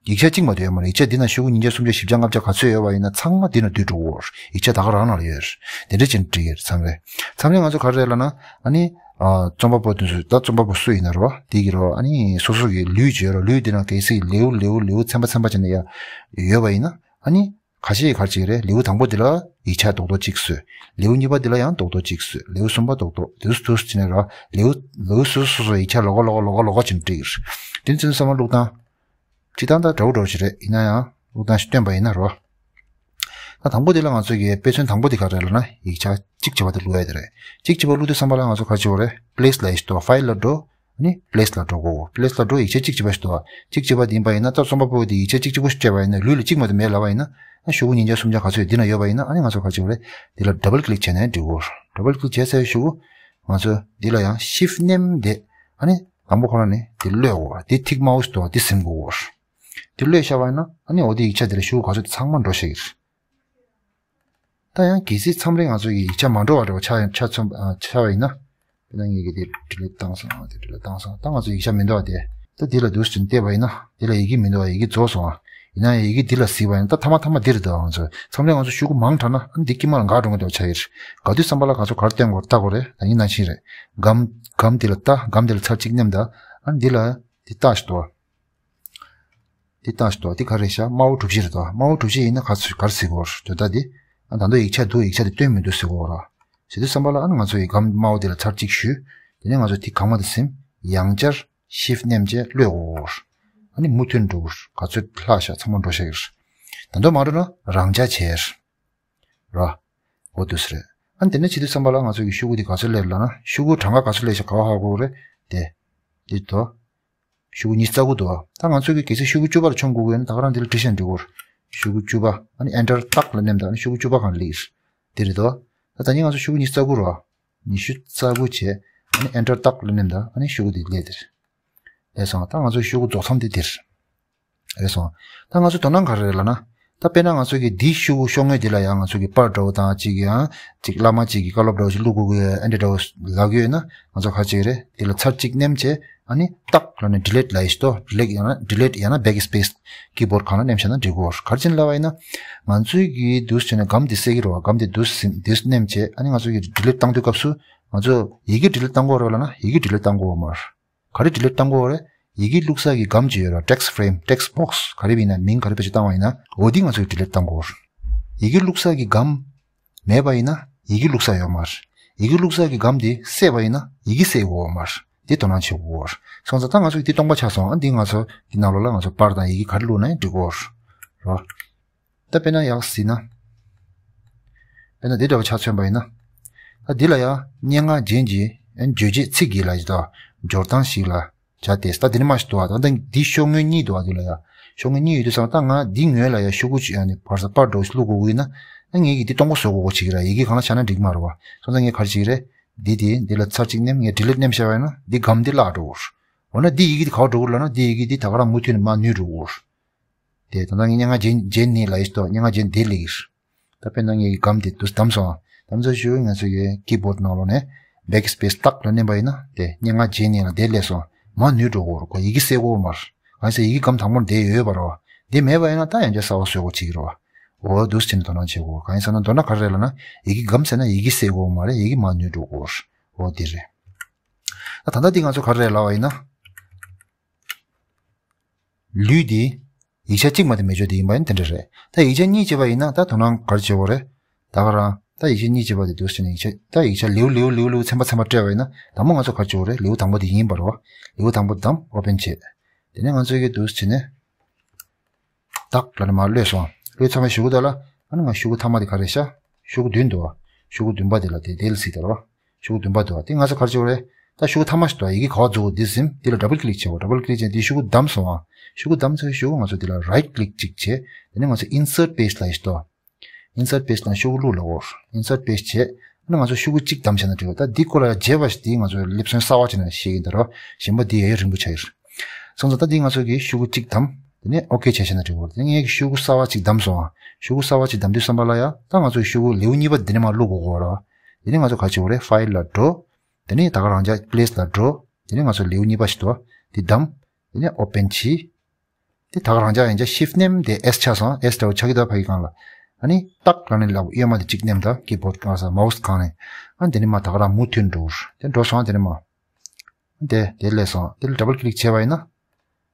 ཡིག་ཆ་གཅིག་མ་གཏོགས་ཡོད་མ་རེད། ཡིག་ཆ་འདི་ན་ཤོག་གུ་ཉིས་བརྒྱ་སུམ་བརྒྱ་བཞི་བརྒྱ་ལྔ་བརྒྱ་ག་ཚོད་ཡོད་པ་ཡིན་ན་ཚང་མ་འདི་ན་བསྡུས་འགྲོ་གི་ཡོད་རེད། ཡིག་ཆ་ད་ག་རང་ནང་ལ་ཡོད་རེད། དེ་འདྲ་བྱས་ནས་འབྲི་གི་རེད་མཚམས་རེ། མཚམས་རེ་ང་ཚོ་ག་རེ་རེད་ལབ་ན། ཨ་ནི་ ཨ་རྩོམ་པ་པོ་དེ་ཚོ་ད་རྩོམ་པ་པོ་སུ་ཡིན་ན་རོ། དེ་གི་རོ། ཨ་ནི་སོ་སོ་གི་ལེའུ་བརྗོད་རོ། ལེའུ་དེ་ནང་གལ་སྲིད་ལེའུ་ལེའུ་ལེའུ་ཚན་པ་ཚན་པ་བྱས་ནས་ཡ་ཡོད་པ་ཡིན་ན། ཨ་ནི་ཁ་ཤས་ག་རེ་བྱེད་ཀྱི་རེད། ལེའུ་དང་པོ་དེ་ལ་ཡིག་ཆ་རྡོག་རྡོག་གཅིག་བཟོས། ལེའུ་གཉིས་པ་དེ་ལ་ཡང་རྡོག་རྡོག་གཅིག་བཟོས། ལེའུ་གསུམ་པ་རྡོག་རྡོག་དེ་ཚོ་དེ་ཚོ་བྱས་ནས་རོ། ལེའུ་ལེའུ་སོ་སོ་སོ་སོ་ཡིག་ཆ་ལོགས་ཀ་ལོགས་ཀ་ལོགས་ཀ་ལོགས་ཀ་བྱས་ནས་བྲིས་ཀྱི་རེད། དེ་ཚོ་ཚང་མ་བླུགས་སྟངས། བྲིས་སྟངས་ད་འདྲ་བོ་འདྲ་བོ་ཞིག་རེད། ཡིན་ན་ཡང་བླུགས་སྟངས་ཤིག་སྟོན་པ་ཡིན་ན་རོ། ད་དང་པོ་དེ་ལ་ང་ཚོ་གི་དཔེ་མཚོན་དང་པོ་དེ་ག་རེ་རེད་ལབ་ན། ཡིག་ཆ་གཅིག་བྱས་པ་དེ་བླུགས་ཡ་དེ་རེད། གཅིག་བྱས་པ་བླུགས་དུས་ཙམ་པ་ལ་ང་ཚོ་ག་རེ་བྱེད་དགོས་རེད། པི་ལེ་སི་ལ་ཡིག་ཆ་དོ། ཕའིལ་ལ་འགྲོ། ཨ་ནི་པི་ལེ་སི་ལ་འགྲོ་དགོས། པི་ལེ་སི་ལ་འགྲོ། ཡིག་ཆ་གཅིག་བྱས་པ་ཞིག་འདུག་བ། གཅིག་བྱས་པ་དེ་ཡིན་པ་ཡིན་ན། ད་རྩོམ་པ་པོ་དེ་ཡིག་ཆ་གཅིག་གཅིག་པོ་ཞིག་སྤྲད་པ་ཡིན་ན། ལུས་ལ་གཅིག་མ་གཏོགས་མེད་ལབ་པ་ཡིན་ན། ཨ་ཤོག་གུ་ཉིས་བརྒྱ་སུམ་བརྒྱ་ག་ཚོད་འདི་ན་ཡོད་པ་ཡིན་ན། ཨ་ནི་ང་ཚོ་ག་རེ་བྱེད་དགོས་རེད། འདི་ལ་ཌབ་བལ་ཀི་ལིག་བྱས་ནས་འབྲི་དགོས། ཌབ་བལ་ཀི་ལིག་བྱས་ཚར་ཤོག་གུ་ང་ཚོ་འདི་ལ་ཡང་ཤིཕ་མནན་བསྡད། ཨ་ནི་དང་པོ་ཁོ་རང་ནི་འདི་གློད་དགོས། འདི་ཐིག་མའོ་སི་འདུག་བ། འདི་ཟིན་དགོས། འདི་གློད་བཞག་པ་ཡིན་ན། ཨ་ནི་འོ་དེ་ཡིག་ཆ་འདི་ལ་ཤོག་གུ་ག་ཚོད་ཚང་མ་འགྲོ་ཤེས་ཀྱི་རེད། ད་ཡང་གལ་སྲིད་མཚམས་རེ་ང་ཚོ་གི་ཡིག་ཆ་མ་འགྲོ་བ་འདྲ་བོ་ཆགས་ཆགས་ཚུན་ཨ་ཆགས་པ་ཡིན་ན། དཔེར་ན་ངས་ཀྱི་དེ་ཌི་ལིཊ་བཏང་སོང་། དེ་ཌི་ལིཊ་བཏང་སོང་། ད་ང་ཚོ་ཡིག་ཆ་མི་འདུག་བ། དེ་ད་འདི་ལ་འདུག་སེ་བལྟས་པ་ཡིན་ན། འདི་ལ་ཡི་གེ་མི་འདུག་བ། ཡི་གེ་རྫོགས་སོང་བ། ཡིན་ན་ཡང་ཡི་གེ་འདི་ལ་གཟིགས་པ་ཡིན་ན། ད་མཐའ་མ་མཐའ་མ་འདི་རེད་འདུག་ང་ཚོ་མཚམས་རེ་ང་ཚོ་ཤོག་གུ་མང་དྲགས་ན། ཨ་འདི་དཀྱིལ་མ་ལ་འགག་འགྲོ་གི་འདྲ་བོ་ཆགས་ཀྱི་རེད། འགག་དུས་ཙམ་པ་ལ་ང་ཚོ་ག་རེ་བསྟན་དགོས་རེད། ལྟ་དགོས་རེད། ད་ཡིན་ནང་བཞིན་རེད། སྒམ་སྒམ་འདི་ལ་ལྟ། སྒམ་འདི་ལ་ཚར་གཅིག་མནན་ད། ཨ་འདི་ལ་འདི་ལྟ་ཞིག་འདུག་བ། འདི་བཏང་ཞིག་འདུག་འདི་ག་རེ་ཤག་དམར་པོ་གྲུ་བཞི་རེད་འདུག་དམར་པོ་གྲུ་བཞི་ཡིན་ན་ག་ཚོད་ག་རེ་ཟེར་དགོས་རེད། དོན་དག་འདི། ཨ་ད་དུང་ཡིག་ཆ་འདུག་ཡིག་ཆ་འདི་སྟོན་མི་འདུག་ཟེར་དགོས་རེད། ཟེར་དུས་ཙམ་པ་ལ་ཨ་ནི་ང་ཚོ་ཡི་སྒམ་དམར་པོ་འདི་ལ་ཚར་གཅིག་གཞུས། དེ་ནས་ང་ཚོ་དེ་གང་མ་དེ་ཟིན། ཡང་བསྐྱར་ཤིཕ་མནན་བྱས་གློད་དགོས་རེད། ཨ་ནི་མུ་མཐུད་འགྲོ་གི་རེད། ག་ཚོད་ལྷག་ཤག་ཚང་མ་འགྲོ་ཤག་གི་རེད། ད་དུང་མ་འགྲོ་ན་རང་འཇགས་བྱས་རེད། འོ་འདུག་སེ་རེད། ཨ་ནི་དེ་ནས་བྱེད་དུས་ཙམ་པ་ལ་ང་ཚོ་གི་ཤོག་གུ་འདི་ག་ཚོད་སླེབས་ལབ་ན། ཤོག་གུ་གྲངས་ཀ་ག་ཚོད་སླེབས་ཤག་ག་པར་ཧ་གོ་རེད། དེ། འདི་འདུག་ཤོག་གུ་ཉི་ཤུ་རྩ་དགུ་འདུག་ད་ང་ཚོ་གི་གལ་སྲིད་ཤོག་གུ་བཅུ་པ་ལ་མཆོང་དགོས་ཀྱི་ཡོད་ན། ད་ག་རང་འདི་ལ་བྲིས་ཤག་འབྲི་དགོས། ཤོག་གུ་བཅུ་པ། ཨ་ནི་ཨེན་ཊར་ཏག་ལ་མནན་ད། ཨ་ནི་ཤོག་གུ་བཅུ་པ་གང་སླེབས་རེད། འདི་རེད་དོ། ད་ད་ནི་ང་ཚོ་ཤོག་གུ་ཉི་ཤུ་རྩ་དགུ་རེད་བ། ཉི་ཤུ་རྩ་དགུ་བྱས། ཨ་ནི་ཨེན་ཊར་ཏག་ལ་མནན་ད། ཨ་ནི་ཤོག་གུ་འདི་སླེབས་འདི་རེད། སླེབས་སོང་། ད་ང་ཚོ་ཤོག་གུ་རྫོགས་མཚམས་འདི་འདི་རེད། རེད་སོང་། ད་ང་ཚོ་དོ་སྣང་ག་རེ་རེད་ལབ་ན། ད་དཔེར་ན་ང་ཚོ་གི་འདི་ཤོག་གུ་ཤོག་ངོས་འདི་ལ་ཡང་ང་ཚོ་གི་པར་འདྲ་བོ་དང་གཅིག་ཡང་གཅིག་བླ་མ་གཅིག་གི་བཀའ་སློབ་འདྲ་བོ་ཞིག་བླུག་དགོས་ཀྱི་ཨ་འདྲ་འདྲ་བོ་ལབ་ཀྱི་ཡོད་ན། ང་ཚོ་ག་རེ་བྱེད་ཀྱི་རེད། འདི་ལ་ཚར་གཅིག་མནན་བྱས། ཨ་ནི་ཏག་ལབ་ནས་ཌི་ལིཊ་ལབ་ཡས་ཤིག་འདུག་ཌི་ལིཊ་ཡང་ན་ཌི་ལིཊ་ཡང་ན་བེག་སི་པེ་སི་ཀི་བྷོཌ་གང་ལ་མནན་བཞག་ན་འགྲིག་གི་རེད། ག་རེ་བྱས་ནས་ལབ་པ་ཡིན་ན། ང་ཚོའི་གི་འདུག་སེ་བྱས་ནས་སྒམ་འདི་གསལ་གྱི་རེད་བ། སྒམ་འདི་འདུག་སེ་འདུག་སེ་མནན་བྱས། ཨ་ནི་ང་ཚོ་གི་ཌི་ལིཊ་བཏང་དུས་སྐབས་སུ་ང་ཚོ་ཡི་གེ་ཌི་ལིཊ་བཏང་དགོས་རེད་ལབ་ན། ཡི་གེ་ཌི་ལིཊ་བཏང་དགོས་མ་རེད། ག་རེ་ཌི་ལིཊ་བཏང་དགོས་རེད། ཡི་གེ་བླུགས་ས་གི་སྒམ་ཅིག་ཡོད་ར། ཊེག་སི་ཕེ་རེམ། ཊེག་སི་བོག་སི། ག་རེ་ཡིན་ན་མིང་ག་རེ་བེད་སྤྱོད་བཏང་བ་ཡིན་ན། འོ་འདི་ང་ཚོས་ཌི་ལིཊ་བཏང་དགོས་རེད། ཡི་གེ་བླུགས་ས་གི་སྒམ་མེད་པ་ཡིན་ན་ཡི་གེ་བླུགས་ས་ཡོད་མ་རེད། ཡི་གེ་བླུགས་ས་གི་སྒམ་དེ་བསད་པ་ཡིན་ན་ཡི་གེ་བསད་དགོས་མ་རེད། འདི་དོ་སྣང་བྱེད་དགོས་རེད། སོང་ཙང་ད་ང་ཚོས་འདི་སྟོང་པ་ཆགས་སོང་། ཨ་འདི་ང་ཚོ་འདི་ནང་ལོགས་ལ་ང་ཚོ་པར་དང་ཡི་གེ་ག་རེ་བླུགས་ན་ཡང་འགྲིག་གི་རེད། རོ། ད་དཔེར་ན་ཡག་ཟིན་ན། དཔེར་ན་འདི་འདྲ་བ་ཆ་མཚོན་པ་ཡིན་ན། ད་འདི་ལ་ཡང་སྙན་ངག་རྒྱན་གྱི་ཨན་བརྗོད་བྱེད་ཚིག་གི་ལ་ཡི་ད་སྦྱོར་སྟངས་ཤིག་ལ་བྱ་སྟེ། ད་འདི་ནི་མ་ཞིག་འདུག་བ། ད་ལྟ་འདི་ཤོག་ངོས་གཉིས་འདུག་བ། འདི་ལ་ཡང་ཤོག་ངོས་གཉིས་ཡོད་དུས་ཙང་། ད་ང་འདི་ངོས་ལ་ཡང་ཤོག་གུ་ཅིག་ཨ་ནི་བར་ས་པར་འདྲ་བོ་ཞིག་བླུག་དགོས་ཀྱི་ཡིན་ན། ཨ་ངས་ཀྱི་འདི་སྟོང་པ་བཟོ་དགོས་ཀྱི་རེད། ཡི་གེ་གང་ལ་བཞག་ན་འགྲིག་མ་རེད་བ། སོང་ཙང་ངས་ག་རེ་བྱེད་ཀྱི་རེད། འདི་དེ་འདི་ལ་ཚར་གཅིག་མནན། ངས་ཌི་ལིཊ་མནན་བཞག་པ་ཡིན་ན་འདི་སྒམ་འདི་བརླག་འགྲོ་གི་རེད། འོ་ན་འདི་ཡི་གེ་འདི་ག་པར་འགྲོ་གི་རེད་ལབ་ན། འདི་ཡི་གེ་འདི་ད་ག་རང་མུ་མཐུད་ནས་མར་ནུར་འགྲོ་གི་རེད། དེ་ད་ལྟ་ངས་སྙན་ངག་རྒྱན་རྒྱན་གཉིས་ལ་ཡིས་ཏོ། སྙན་ངག་རྒྱན་དེ་ལེགས། ད་དཔེར་ན་ངས་སྒམ་དེ་དུས་བདམས་སོང་། བདམས་ཚར་ཞུ་ང་ཚོ་ཡི་ཀི་བྷོཌ་ནང་ལོགས་ནས་བེག་སི་པེ་སི་ཏག་ལ་མནན་པ་ཡིན་ན་དེ་སྙན་ངག་རྒྱན་གཉིས་ལ་དེ་སླེབས་སོང་། མར་ནུར་འགྲོ་དགོས་རེད། ཁོ་ཡི་གེ་གསལ་དགོས་མ་རེད། གང་ཡིན་ཟེར་ཡི་གེ་སྒམ་དང་པོར་དེ་ཡོད་པ་རེད་བ། དེ་མེད་པ་ཡིན་ན་ད་ཡང་བསྐྱར་གསར་པ་བཟོ་དགོས་བྱེད་ཀྱི་རེད་བ། འོ་འདུག་སེ་བྱས་ནས་དོ་སྣང་བྱེད་དགོས། གང་ཡིན་ཟེར་ན་དོ་སྣང་ག་རེ་རེད་ལབ་ན། ཡི་གེ་སྒམ་ཟེར་ན་ཡི་གེ་གསལ་དགོས་མ་རེད། ཡི་གེ་མར་ནུར་འགྲོ་དགོས་རེད། འོ་དེ་རེད། ད་ད་ལྟ་འདི་ང་ཚོ་ག་རེ་རེད་ལབ་པ་ཡིན་ན། ལུས་འདི་ཡིག་ཆ་གཅིག་མ་གཏོགས་མེད་ཆོག་དེ་ཡིན་པ་ཡིན་དེ་འདྲ་རེད། ད་ཡིག་ཆ་གཉིས་བྱས་པ་ཡིན་ན་ད་དོ་སྣང་ག་རེ་བྱེད་དགོས་རེད། ད་ག་རང་ད་ཡིག་ཆ་གཉིས་བྱས་པ་དེ་འདུག་སེ་བྱས་ནས་ཡིག་ཆ་ད་ཡིག་ཆ་ལེའུ་ལེའུ་ལེའུ་ལེའུ་ཚན་པ་ཚན་པ་སྤྲད་པ་ཡིན་ན། དང་པོ་ང་ཚོ་ག་རེ་བྱེད་དགོས་རེད། ལེའུ་དང་པོ་དེ་ཡིན་པ་རེད་བ། ལེའུ་དང་པོ་བདམས། ཨོ་པན་བྱས། དེ་ནས་ང་ཚོ་གི་འདུག་སེ་བྱས་ནས་ཏག་ལབ་ནས་མར་གློད་སོང་། གློད་ཚར་བའི་གཞུག་གུ་དེ་ལ་ཨ་ནི་ང་གཞུག་གུ་ཐ་མ་དེ་ག་རེ་ཤག་གཞུག་གུ་བདུན་འདུག་བ། གཞུག་གུ་བདུན་པ་དེ་ལ་དེ་དེ་ལ་གཟིགས་དང་། གཞུག་གུ་བདུན་པ་འདུག་བ། དེ་ང་ཚོ་ག་རེ་བྱེད་དགོས་རེད། ད་གཞུག་གུ་ཐ་མ་ཞིག་འདུག་བ། ཡི་གེ་ག་པར་འཛུལ་དགོས་འདི་ཟིན། འདི་ལ་ཌབ་བལ་ཀི་ལིག་བྱེད་དགོས། ཌབ་བལ་ཀི་ལིག་བྱས་འདི་གཞུག་གུ་བདམས་སོང་བ། གཞུག་གུ་བདམས་ཚར་གཞུག་གུ་ང་ཚོ་འདི་ལ་རའིཊ་ཀི་ལིག་ཅིག་བྱས། དེ་ནས་ང་ཚོ་ཨིན་སརཊ་པེཇ་ལབ་ཡས་ཞིག་འདུག་བ། ཨིན་སརཊ་པེཇ་ནང་གཞུག་གུ་བླུགས་ལབ་དགོས། ཨིན་སརཊ་པེཇ་བྱས། ཨ་ནི་ང་ཚོ་གཞུག་གུ་གཅིག་བདམས་བྱས་ན་འགྲིག་གོ། ད་འདི་སྐོར་ལ་རྒྱས་པ་ཞིག་འདི་ང་ཚོ་སླེབས་ཚོན་གསར་པ་ཅིག་ནང་བཤད་ཀྱི་འདུག་རོ། གཞན་པ་འདི་ཡ་ཡ་རིང་པོ་ཆགས་ཀྱི་རེད། སོང་ཙང་ད་འདི་ང་ཚོ་གི་གཞུག་གུ་གཅིག་བདམས། དེ་ནས་ཨོ་ཀེ་བྱས་བྱས་ན་འགྲིག་གོ། དེ་ངས་གཞུག་གུ་གསར་པ་ཅིག་བདམས་སོང་ཨ། གཞུག་གུ་གསར་པ་ཅིག་བདམས་དུས་ཙམ་པ་ལ་ཡ་ད་ང་ཚོ་གཞུག་གུ་ལེའུ་གཉིས་པ་འདི་ནས་མར་བླུག་དགོས་གོ་རོ། དེ་ནས་ང་ཚོ་ག་རེ་བྱེད་དགོས་རེད། ཕའིལ་ལ་འགྲོ། དེ་ནས་ད་ག་རང་འཇགས་པི་ལེ་སི་ལ་འགྲོ། དེ་ནས་ང་ཚོ་ལེའུ་གཉིས་པ་ཞིག་འདུག་བ། འདི་བདམས། དེ་ནས་ཨོ་པན་བྱས། དེ་ད་ག་རང་འཇགས་ཡང་འཇགས་ཤིཕ་མནན་དེ་ཨེས་ཆགས་སོང་། ཨེས་འདྲ་བོ་ཆགས་ཀྱི་འདུག་ཕ་གི་སྒང་ལ། ཨ་ནི་ཏག་ལབ་ནས་ལབ་གཡོན་མ་དེ་གཅིག་མནན་ད་ཀི་བོརྡ་གང་ས་མའོ་སི་གང་ནས། ཨ་ནི་དེ་ནས་མ་ད་ག་རང་མུ་མཐུད་འགྲོ། དེ་འགྲོ་སོང་། དེ་ནས་མ་དེ་དེ་ལས་སོང་། དེ་ལ་ཌབ་བལ་ཀི་ལིག་བྱས་པ་ཡིན་ན།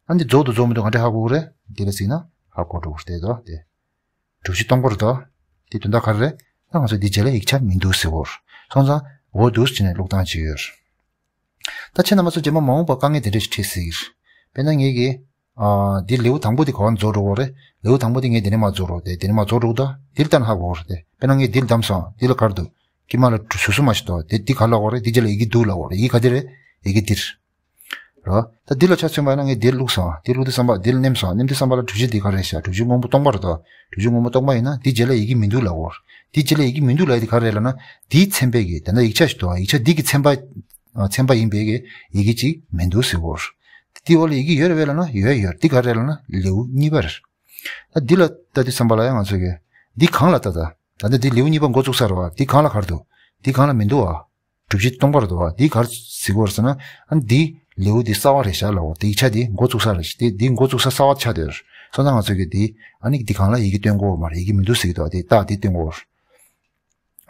ཨ་ནི་རྫོགས་འདུག་རྫོགས་མི་འདུག་ག་འདྲ་ཧ་གོ་གི་རེད། དེ་ལ་གཟིགས་ན་ཧ་གོ་འགྲོ་གི་རེད་དོ། དེ་གྲུ་བཞི་སྟོང་པ་རེད་དོ། དེ་དོན་དག་ག་རེ་རེད། ད་ང་ཚོ་འདི་རྗེས་ལ་ཡིག་ཆ་མི་འདུག་ཟེར་གོ། སོང་ཙང་འོ་འདུག་ཟེར་ནས་བླུགས་སྟངས་ཅིག་ཡོད། ད་ཁྱེད་རྣམ་པ་ཚོ་རྗེས་མ་མ་འོངས་པར་དཀའ་ངལ་དེ་འདྲ་ཞིག་འཕྲད་སྲིད་ཀྱི་རེད། དཔེར་ན་ངེད་ཀྱིས་ཨ་འདི་ལེའུ་དང་པོ་དེ་ག་བར་རྫོགས་འགྲོ་གི་རེད། ལེའུ་དང་པོ་དེ་ངས་འདི་ནས་མར་རྫོགས་རོགས། དེ་འདི་ནས་མར་རྫོགས་འགྲོ་གི་འདུག་འདི་ལ་ལྟ་ན་ཧ་གོ་གི་རེད། དེ་དཔེར་ན་ངས་འདི་ལ་བདམས་སོང་། འདི་ལ་ག་རེ་འདུག་དཀྱིལ་མ་ལ་གྲུ་ཟུར་གསུམ་མ་ཞིག་འདུག་དེ་འདི་ག་རེ་ལབ་དགོས་རེད། འདི་རྗེས་ལ་ཡི་གེ་འདུག་ལབ་དགོས་རེད། ཡི་གེ་ག་དེ་རེད། ཡི་གེ་འདིར། རོ། ད་འདི་ལ་ཆ་མཚོན་པ་ཡིན་ན་ངས་འདིར་བླུགས་སོང་། འདིར་བླུགས་དུས་ཙམ་པ་འདིར་མནན་སོང་། མནན་དུས་ཙམ་པ་ལ་གྲུ་བཞི་འདི་ག་རེ་རེད་ཤག་གྲུ་བཞི་སྔོན་པོ་སྟོང་པ་རེད་དོ། གྲུ་བཞི་སྔོན་པོ་སྟོང་པ་ཡིན་ན་འདི་རྗེས་ལ་ཡི་གེ་མི་འདུག་ལབ་དགོས། འདི་རྗེས་ལ་ཡི་གེ་མི་འདུག་ལབ་ཡ་དེ་ག་རེ་རེད་ལབ་ན། འདིའི་མཚན་དཔེ་གི་ད་ལྟ་ཡིག་ཆ་ཞིག་འདུག་ཡིག་ཆ་འདི་གི་མཚན་པ། ཨ་མཚན་པ་ཡིན་པའི་གི་ཡི་གེ་ཅིག་མི་འདུག་ཟེར་དགོས། འདི་འོག་ལ་ཡི་གེ་ཡོད་རེད་པས་ལབ་ན་ཡོད་ཡོད། འདི་ག་རེ་རེད་ལབ་ན་ལེའུ་གཉིས་པ་རེད། ད་འདི་ལ་ལྟ་དུས་ཙམ་པ་ལ་ཡང་ང་ཚོ་གི་འདི་སྒང་ལ་ལྟ་ད། ད་ལྟ་འདི་ལེའུ་གཉིས་པ་འགོ་བཙུགས་ས་རེད་བ། འདི་སྒང་ལ་ག་རེ་འདུག་འདི་སྒང་ལ་མི་འདུག་བ། གྲུ་བཞི་སྟོང་པ་རེད་འདུག་བ། འདི་ག་རེ་ཟེར་དགོས་རེད་ཟེར་ན། ཨ་འདི་ལེའུ་འདི་གསར་བ་རེད་ཤག་ལབ་དགོས། འདི་ཡིག་ཆ་འདི་འགོ་བཙུགས་ས་རེད་ཤག་འདི་འདི་འགོ་བཙུགས་ས་གསར་བ་ཆགས་བསྡད་ཡོད་རེད། སོང་ཙང་ང་ཚོ་གི་འདི་ཨ་ནི་འདི་སྒང་ལ་ཡི་གེ་སྟོན་དགོས་མ་རེད། ཡི་གེ་མི་འདུག་ཟེར་གི་འདུག་བ། འདི་རྟགས་འདི་སྟོན་དགོས་རེད།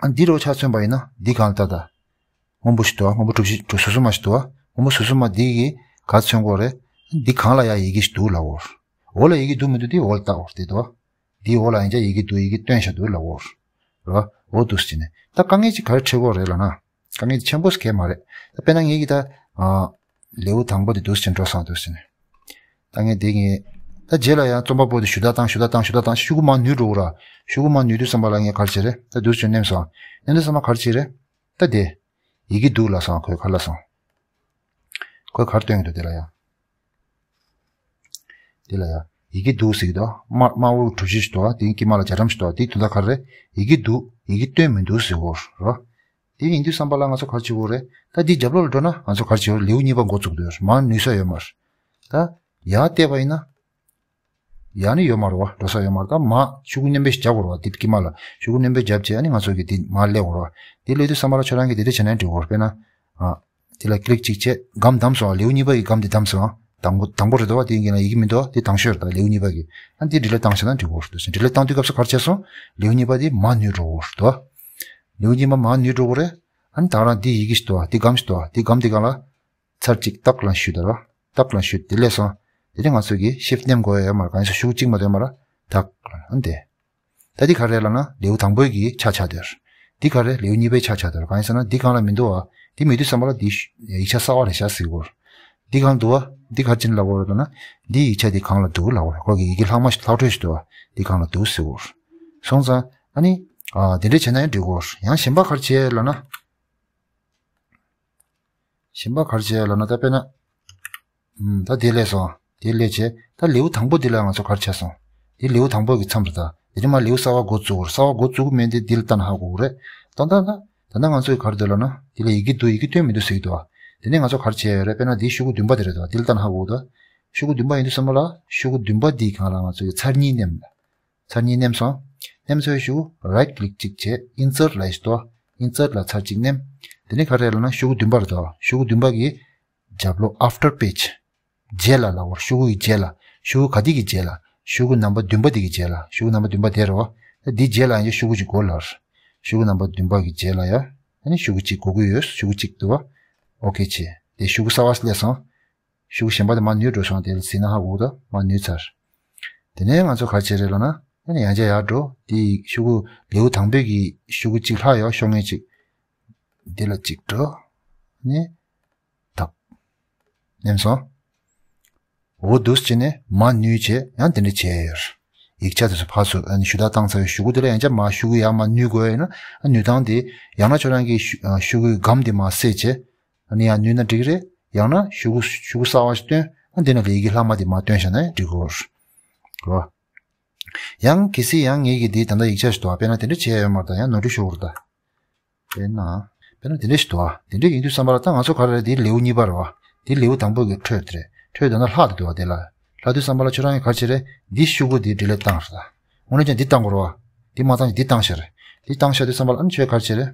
ཨ་འདི་རུ་ཆ་མཚོན་པ་ཡིན་ན་འདི་སྒང་ལ་ལྟ་ད། སྔོན་པོ་ཞིག་འདུག་བ། སྔོན་པོ་གྲུ་བཞི་གྲུ་ཟུར་གསུམ་མ་ཞིག་འདུག་བ། སྔོན་པོ་ཟུར་གསུམ་མ་འདི་གི་ག་རེ་མཚོན་དགོས་རེད། འདི་སྒང་ལ་ཡ་ཡི་གེ་ཞིག་འདུག་ལབ་དགོས་རེད། འོག་ལ་ཡི་གེ་འདུག་མི་འདུག་དེ་འོག་ལ་ལྟ་དགོས་རེད། དེ་འདུག་བ། འདིའི་འོག་ལ་ཡང་བསྐྱར་ཡི་གེ་འདུག་ཡི་གེ་བཏོན་བཞག་འདུག་ལབ་དགོས་རེད། འོ་འདུག་སེ་བྱས་ནས་ད་དཀའ་ངལ་ཅིག་ག་རེ་འཕྲད་ཀྱི་ཡོད་རེད་ལབ་ན། དཀའ་ངལ་ཆེན་པོ་ཞིག་གང་ཡང་མ་རེད། ད་དཔེར་ན་ངེད་ཀྱིས་ད་ཨ་ལེའུ་དང་པོ་དེ་འདུག་སེ་བྱས་འགྲོ་སོང་། འདུག་སེ་བྱས་ནས་ད་ངས་དེ་ངས་ད་རྗེས་ལ་ཡང་རྩོམ་པ་པོ་དེ་ཞུ་དག་བཏང་ཞུ་དག་བཏང་ཞུ་དག་བཏང་། ཤོག་གུ་མར་ནུར་འགྲོ་གི་རེད། ཤོག་གུ་མར་ནུར་དུས་ཙམ་པ་ལ་ངས་ག་རེ་བྱས་རེད། ད་འདུག་སེ་བྱས་མནན་སོང་། མནན་དུས་ཙམ་པ་ག་རེ་བྱས་རེད། ད་དེ་ཡི་གེ་འདུག་ལབ་སོང་། ཁོས་ག་རེ་ལབ་སོང་། ཁོས་ག་རེ་སྟོན་གྱི་འདུག་དེ་ལ་ཡང་། དེ་ལ་ཡང་ཡི་གེ་འདུག་ཟེར་གྱི་འདུག་དམར་དམར་པོ་གྲུ་བཞི་ཞིག་འདུག་དེའི་དཀྱིལ་མ་ལ་རྒྱ་གྲམ་ཞིག་འདུག་དེའི་དོན་དག་ག་རེ་རེད། ཡི་གེ་འདུག་ཡི་གེ་སྟོན་མི་འདུག་ཟེར་གྱི་ཡོད་རེད། དེ་ཡིན་དུས་ཙམ་པ་ལ་ང་ཚོ་ག་རེ་བྱེད་དགོས་རེད། ད་འདི་རྒྱབ་ལོགས་ལ་འགྲོ་ན་ང་ཚོ་ག་རེ་བྱེད་དགོས་རེད། ལེའུ་གཉིས་པ་འགོ་བཙུགས་འདུག་མར་ནུར་ས་ཡོད་མ་རེད། ད་ཡར་བལྟས་པ་ཡིན་ན། ཡར་ནི་ཡོད་མ་རེད་བ། འགྲོ་ས་ཡོད་མ་རེད། ད་མར་ཤོག་གུ་མཉམ་འབེབས་ཤིག་རྒྱག་དགོས་རེད་བ། དེ་དཀྱིལ་མ་ལ་ཤོག་གུ་མཉམ་འབེབས་རྒྱབ་བྱས། ཨ་ནི་ང་ཚོ་གིས་དེ་མར་སླེབས་དགོས་རེད་བ། དེ་སླེབས་དུས་ཙམ་པ་ལ་ཁྱོད་རང་གིས་དེ་འདྲ་བྱས་ན་འགྲིག་གོ། དཔེར་ན། ཨ། དེ་ལ་ཀི་ལིག་གཅིག་བྱས། སྒམ་བདམས་སོང་། ལེའུ་གཉིས་པ་གི་སྒམ་དེ་བདམས་སོང་། དང་པོ་དང་པོ་རེད་དོ། དེའི་རྐྱེན་ལ་ཡི་གེ་མི་འདུག་དེ་དང་ཤོས་རེད། ད་ལེའུ་གཉིས་པ་གི། ཨ་འདི་ཌི་ལིཊ་བཏང་བཞག་ན་འགྲིག་གོ། འདུག་སེ་ཌི་ལིཊ་བཏང་དུས་སྐབས་སུ་ག་རེ་བྱས་སོང་། ལེའུ་གཉིས་པ་དེ་མར་ནུར་འགྲོ་གོ་རེད་དོ། ལེའུ་གཉིས་པ་མར་ནུར་འགྲོ་གོ་རེད། ཨ་ནི་ད་རང་འདི་ཡི་གེ་ཞིག་འདུག་དེ་སྒམ་ཞིག་འདུག་དེ་སྒམ་དེ་སྒང་ལ། ཚར་གཅིག་ཏག་ལ་གཞུས་དང་། ཏག་ལ་གཞུས། དེ་ལས་སོང་། དེ་ནས་ང་ཚོ་གིས་ཤིཕ་མནན་དགོས་ཡ་ཡོད་མ་རེད། གང་ཡིན་ཟེར་ན་ཤོག་གུ་གཅིག་མ་གཏོགས་ཡོད་མ་རེད། ཏག་ལ་ཨ་འདི། ད་འདི་ག་རེ་ལབ་ན་ལེའུ་དང་པོའི་གི་ཆ་ཆགས་བསྡད་ཡོད་རེད། འདི་ག་རེ་ལེའུ་གཉིས་པའི་ཆ་ཆགས་བསྡད་ཡོད་རེད། གང་ཡིན་ཟེར་ན་འདི་སྒང་ལ་མི་འདུག་བ། འདི་མེད་དུས་ཙམ་པ་ལ་འདི་ཡིག་ཆ་གསར་བ་རེད་ཤག་ཟེར་གྱི་ཡོད་རེད། འདི་སྒང་འདུག་བ། འདི་ག་རེ་བྱས་ནས་ལབ་དགོས་རེད་ལབ་ན། འདི་ཡིག་ཆ་འདི་སྒང་ལ་འདུག་ལབ་དགོས་རེད། ཁོ་གི་ཡི་གེ་ལྷག་མ་ཞིག་ལྷག་འཕྲོས་ཤིག་འདུག་བ། འདི་སྒང་ལ་འདུག་ཟེར་གྱི་ཡོད་རེད། སོང་ཙང་ཨ་ནི། ཨ་དེ་འདྲས་བྱས་ན་ཡང་འགྲིག་གི་ཡོད་རེད། ཡང་གཞན་པ་ག་རེ་བྱས་ལབ་ན། གཞན་པ་ག་རེ་བྱས་ལབ་ན། ད་དཔེར་ན། ཨུམ། ད་དེ་ལས་སོང་། དེ་ལས་བྱས། ད་ལེའུ་དང་པོ་འདི་ལ་ང་ཚོ་ག་རེ་བྱས་སོང་། འདི་ལེའུ་དང་པོ་གི་མཚམས་རེད་ད། དེ་རིང་མ་ལེའུ་གསར་བ་འགོ་བཙུགས་རེད། གསར་བ་འགོ་བཙུགས་མིན་དེ་འདི་ལ་ལྟ་ན་ཧ་གོ་གི་རེད། ད་ད་ད་ད་ལྟ་ང་ཚོས་ག་རེ་འདོད་ལབ་ན། འདི་ལ་ཡི་གེ་འདུག་ཡི་གེ་སྟོན་མི་འདུག་ཟེར་གྱི་འདུག་བ། དེ་ནས་ང་ཚོ་ག་རེ་བྱས་ཡོད་རེད། དཔེར་ན་འདི་ཤོག་གུ་བདུན་པ་དེ་རེད་ད། འདི་ལ་ལྟ་ན་ཧ་གོ་གི་འདུག་ཤོག་གུ་བདུན་པ་ཡིན་དུས་ཙམ་པ་ལ་ཤོག་གུ་བདུན་པ་འདིའི་སྒང་ལ་ང་ཚོ་གིས་ཚར་གཉིས་མནན། ཚར་གཉིས་མནན་སོང་། མནན་ཚར་བའི་གཞུག་རའིཊ་ཀི་ལིག་གཅིག་བྱས། ཨིན་སརཊ་ལབ་ཡས་ཤིག་འདུག་ཨིན་སརཊ་ལ་ཚར་གཅིག་མནན། དེ་ནས་ག་རེ་ལབ་ན་ཤོག་གུ་བདུན་པ་རེད་དོ། ཤོག་གུ་བདུན་པ་གི་རྒྱབ་ལོགས། ཨབ་ཊར་པེཇ། རྗེས་ལ་ལབ་དགོས། ཤོག་གུ་ཡི་རྗེས་ལ། ཤོག་གུ་ག་དེ་གི་རྗེས་ལ། ཤོག་གུ་ནམ་བར་བདུན་པ་དེ་གི་རྗེས་ལ། ཤོག་གུ་ནམ་བར་བདུན་པ་དེ་རེད་བ། ད་འདིའི་རྗེས་ལ་ཡང་ཤོག་གུ་གཅིག་དགོས་ལབ། ཤོག་གུ་ནམ་བར་བདུན་པ་གི་རྗེས་ལ་ཡ། ཨ་ནི་ཤོག་གུ་གཅིག་དགོས་ཀྱི་ཡོད། ཤོག་གུ་གཅིག་འདུག་བ། ཨོ་ཁེ་བྱས། དེ་ཤོག་གུ་གསར་བ་སླེབས་སོང་། ཤོག་གུ་གཞན་པ་དེ་མར་ནུར་འགྲོ་སོང་། དེ་ལ་གཟིགས་ན་ཧ་གོ་གི་འདུག་མར་ནུར་ཚར། དེ་ནས་ང་ཚོ་ག་རེ་བྱེད་རེད་ལབ་ན། ཨ་ནི་ཡང་བསྐྱར་ཡར་འགྲོ། དེ་ཤོག་གུ་ལེའུ་དང་པོའི་གི་ཤོག་གུ་གཅིག་ལྷག་ཡོད། ཤོག་ངོས་གཅིག་འདི་ལ་གཅིག་འགྲོ། ཨ་ནི། ཐབ། མནན་སོང་། འོ་འདུག་སེ་བྱས་ནས་མར་ནུར་བྱས། ཡང་དེ་འདྲ་བྱས་ཡོད། ཡིག་ཆ་དེ་ཚོ་ཕར་ཚུར་ཨ་ནི་ཞུ་དག་བཏང་ཚར་བའི་གཞུག་གུ་དེ་ལ་ཡང་བསྐྱར་མར་ཤོག་གུ་ཡར་མར་ནུར་དགོས་ཡོད་ན། ཨ་ནུར་སྟངས་དེ་ཡང་ན་ཁྱོད་རང་གིས་ཤོག་ཨ་ཤོག་གུའི་སྒམ་དེ་མར་བསད་བྱས། ཨ་ནི་ཡར་ནུར་ན་འགྲིག་གི་རེད། ཡང་ན་ཤོག་གུ་ཤོག་གུ་གསར་བ་ཞིག་བཏོན། ཨ་དེ་ནང་ལ་ཡི་གེ་ལྷག་མ་དེ་མར་བཏོན་བཞག་ན་ཡང་འགྲིག་གི་རེད། རོ། ཡང་གལ་སྲིད་ཡང་ངེད་ཀྱིས་འདི་ད་ལྟ་ཡིག་ཆ་ཞིག་འདུག་བ། དཔེར་ན་དེ་འདྲ་བྱས་ཡོད་མ་རེད། ད་ཡང་ནོར་འཁྲུལ་ཤོར་གི་རེད་ད། དཔེར་ན། དཔེར་ན་དེ་འདྲ་ཞིག་འདུག་བ། དེ་འདྲ་ཡིན་དུས་ཙམ་པ་ལ་ད་ང་ཚོ་ག་རེ་རེད། འདི་ལེའུ་གཉིས་པ་རེད་བ། འདི་ལེའུ་དང་པོ་གི་འཕྲོས་དེ་རེད། འཕྲོས་དེ་ན་ལྷག་དེ་འདུག་བ། དེ་ལ་ལྷག་དུས་ཙམ་པ་ལ་ཁྱོད་རང་གིས་ག་རེ་བྱེད་རེད། འདི་ཤོག་གུ་འདི་ཌི་ལིཊ་བཏང་རེད་ད། དངོས་གནས་ཀྱང་འདི་བཏང་དགོས་རེད་བ། འདི་མ་བཏང་ཀྱང་འདི་བཏང་བཞག་རེད། འདི་བཏང་བཞག་དུས་ཙམ་པ་ལ་ཨ་ནི་ཁྱོད་ག་རེ་བྱེད་རེད།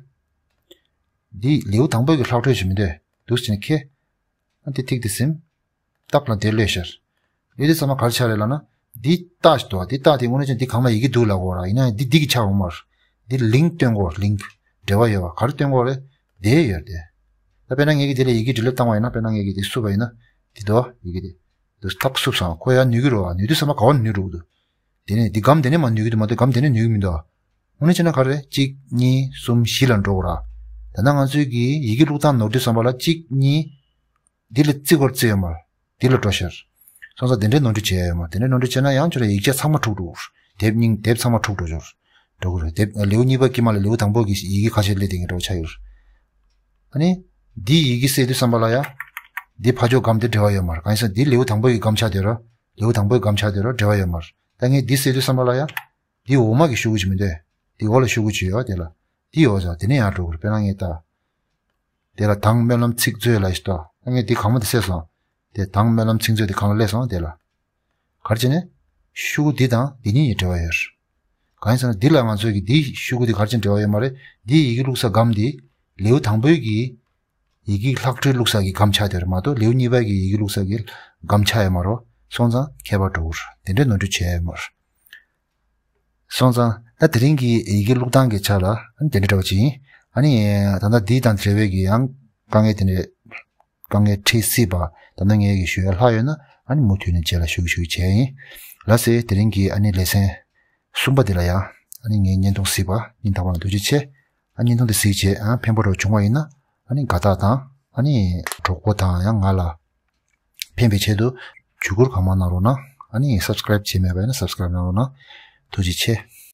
འདི་ལེའུ་དང་པོ་གི་ལྷག་འཕྲོས་ཞིག་མི་འདུག་འདུག་སེ་བྱས་ནས་ཁྱེར། ཨ་འདི་ཐིག་འདི་ཟིན། ཏག་ལ་དེ་གློད་བཞག་གློད་དུས་ཙམ་པ་ག་རེ་ཆགས་རེད་ལབ་ན། འདི་རྟགས་ཤིག་འདུག་འདི་རྟགས་དེ་དངོས་གནས་ཅན་འདི་གང་ལ་ཡི་གེ་འདུག་ལབ་དགོས་ར། ཡིན་ན་འདི་འདི་གི་ཆགས་འོང་མར། འདི་ལིང་ཀི་སྟོན་དགོས་ལིང་ཀི། འབྲེལ་བ་ཡོད་པ་ག་རེ་སྟོན་དགོས་རེད། དེ་ཡོད་དེ། ད་དཔེར་ན་ངས་ཀྱི་དེ་ལ་ཡི་གེ་ཌི་ལིཊ་བཏང་བ་ཡིན་ན། དཔེར་ན་ངས་ཀྱི་དེ་བསུབ་པ་ཡིན་ན། འདི་འདུག་ཡི་གེ་དེ། འདུག་ཐག་བསུབ་སོང་། ཁོ་ཡང་ནུས་ཀྱི་རེད་པ། ནུས་དུས་ཙམ་པ་ག་བ་ནུས་འགྲོ་གི་འདུག་དེ་ནས་འདི་སྒམ་དེ་ནས་མར་ནུས་ཀྱི་འདུག་མ་གཏོགས་སྒམ་དེ་ནས་ནུས་ཀྱི་མི་འདུག་དངོས་གནས་བྱས་ན་ག་རེ། གཅིག་གཉིས་གསུམ་བཞི་ལ་འགྲོ་དགོས་ར། ད་ནང་ང་ཚོའི་གི་ཡི་གེ་བླུགས་སྟངས་ནོར་དུས་ཙམ་པ་ལ་གཅིག་གཉིས། འདི་ལ་བརྩི་དགོས་ར་བརྩི་ཡོད་མ་རེད། འདི་ལ་འགྲོ་ཤར། སོང་ཙང་དེ་འདྲའི་ནོར་འཁྲུལ་བྱས་ཡོད་མ་རེད། དེ་འདྲའི་ནོར་འཁྲུལ་བྱས་ན་ཡང་ཁྱོད་ལ་ཡིག་ཆ་ཚང་མ་འཁྲུག་འགྲོ་གི་རེད། དེབ་རྙིང་དེབ་ཚང་མ་འཁྲུག་འགྲོ་ཤར། འགྲོ་གི་རེད། དེབ་ལེའུ་གཉིས་པ་དཀྱིལ་མ་ལ་ལེའུ་དང་པོ་གི་ཡི་གེ་ཁ་ཤས་སླེབས་བསྡད་མཁན་འདྲ་པོ་ཆགས་ཡོད་རེད། ཨ་ནི། འདི་ཡི་གེ་གསལ་དུས་ཙམ་པ་ལ་ཡང་། འདི་ཕར་ཕྱོགས་སྒམ་དེ་འབྲེལ་བ་ཡོད་མ་རེད། གང་ཡིན་ཟེར་ན་འདི་ལེའུ་དང་པོ་གི་སྒམ་ཆགས་བསྡད་ར། ལེའུ་དང་པོའི་སྒམ་ཆགས་བསྡད་ར། འབྲེལ་བ་ཡོད་མ་རེད། ད་ངས་འདི་གསལ་དུས་ཙམ་པ་ལ་ཡང་། འདི་འོག་མ་གི་ཤོག་གུ་ཅིག་མི་འདུག་འདི་འོག་ལ་ཤོག་གུ་ཅིག་ཡོད་དེ་ལ། འདི་འོག་ཟེར་དེ་ནས་ཡར་འགྲོ་དགོས་རེད། དཔེར་ན་ངས་ད། དེ་ལ་དང་སྨོན་ལམ་ཚིག་མཛོད་ལ་ཞིག་ཏོ། ད་ངས་འདི་གང་མ་དེ་བསད་སོང་། དེ་དང་སྨོན་ལམ་ཚིག་མཛོད་དེ་གང་ལ་སླེབས་སོང་དེ་ལ། ག་རེ་བྱས་ནས། ཤོག་གུ་འདི་དང་འདི་གཉིས་ཀྱི་འབྲེལ་བ་ཡོད་རེད། གང་ཡིན་ཟེར་ན་འདི་ལ་ང་ཚོས་ཀྱི་འདི་ཤོག་གུ་འདི་ག་རེ་བྱས་ནས་འབྲེལ་བ་ཡོད་མ་རེད། འདི་ཡི་གེ་བླུགས་ས་སྒམ་འདི། ལེའུ་དང་པོའི་གི་ཡི་གེ་ལྷག་འཕྲོས་བླུགས་ས་གི་སྒམ་ཆགས་བསྡད་རེད་མ་གཏོགས་ལེའུ་གཉིས་པ་གི་ཡི་གེ་བླུགས་ས་གི་སྒམ་ཆགས་ཡོད་མ་རེད། སོང་ཙང་ཁྱད་པར་འགྲོ་གི་རེད། དེ་འདྲའི་ནོར་འཁྲུལ་བྱས་ཡོད་མ་རེད། སོང་ཙང་ད་དེ་རིང་གི་ཡི་གེ་བླུགས་སྟངས་ཀྱི་ཆ་ལ་ཨ་ནི་དེ་འདྲ་འདྲ་བོ་ཅིག་ཡིན། ཨ་ནི་ད་ལྟ་འདི་དང་འབྲེལ་བའི་གི་ཡང་དཀའ་ངལ་དེ་འདྲ་དཀའ་ངལ་འཕྲད་སྲིད་པ། ད་ལྟ་ངས་གི་ཞུ་ཡ་ལྷག་ཡོད་ན་ཨ་ནི་མུ་མཐུད་ནས་རྗེས་ལ་ཞུ་གི་ཞུ་གི་བྱས་ཡིན། ལགས་སེ། དེ་རིང་གི་ཨ་ནི་ལེ་ཚན་གསུམ་པ་འདི་ལ་ཡང་ཨ་ནི་ངའི་བརྙན་ཐུང་གཟིགས་པ་སྙིང་ཐག་པ་ནས་ཐུགས་རྗེ་ཆེ། ཨ་བརྙན་ཐུང་འདི་གཟིགས་རྗེས་ཨ་ཕན་པ་འདྲ་བོ་བྱུང་བ་ཡིན་ན་ཨ་ནི་དགའ་རྟགས་དང་ཨ་ནི་གྲོགས་པོ་དང་ཡང་ང་ལ་ཕན་པའི་ཆེད་དུ་བརྒྱུད་བསྐུར་གང་མང་གནང་རོགས་གནང་། ཨ་ནི་སབ་སི་ཀ་རེབ་བྱས་མེད་པ་ཡིན་ན་སབ་སི་ཀ་རེབ་གནང་རོགས་གནང་། ཐུགས་རྗེ་ཆེ།